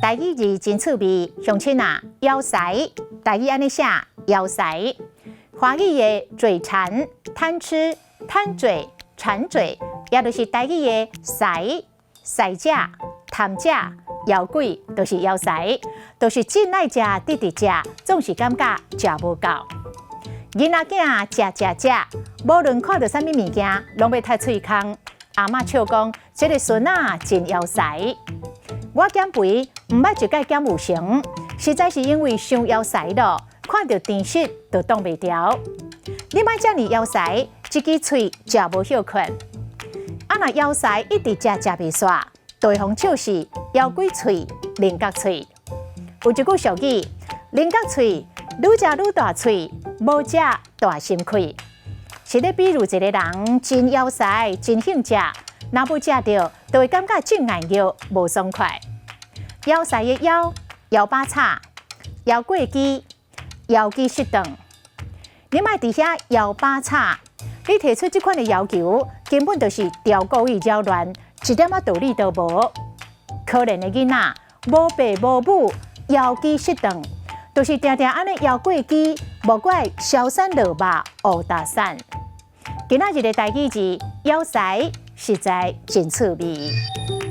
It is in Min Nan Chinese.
台語字真趣味，鄉親啊，枵饞，台語按呢寫，枵饞。華語的嘴饞、貪吃、貪嘴、饞嘴，也就是台語的饞、饞食、貪食、枵鬼，就是枵饞，就是真愛食，直直食，總是感覺食無夠。囡仔囝食食食，無論看著啥物物件，攏欲刣喙空。阿嬤笑講，這个孫仔真枵饞。我減肥毋捌一擺減有成，實在是因為傷枵饞咯，看著甜食就擋袂牢。你莫遮爾枵饞，一支喙食無歇睏。啊，若枵饞一直食食袂煞，就會予笑是枵鬼喙、菱角喙。有一句俗語：菱角喙，愈食愈大喙，無食大心虧。是咧比喻一個人真枵饞、真興食，若無食著，就會感覺真硬肉、無爽快。枵饞的枵，枵把炒，枵過機，枵機失當。你莫佇遐枵把炒，你提出這款的要求，根本就是刁故意擾亂，一點仔道理都無。可憐的囡仔，無爸無母，枵飢失頓，就是定定按呢枵過飢，無怪消散落肉烏達散。今仔日的台語字，枵饞實在真趣味。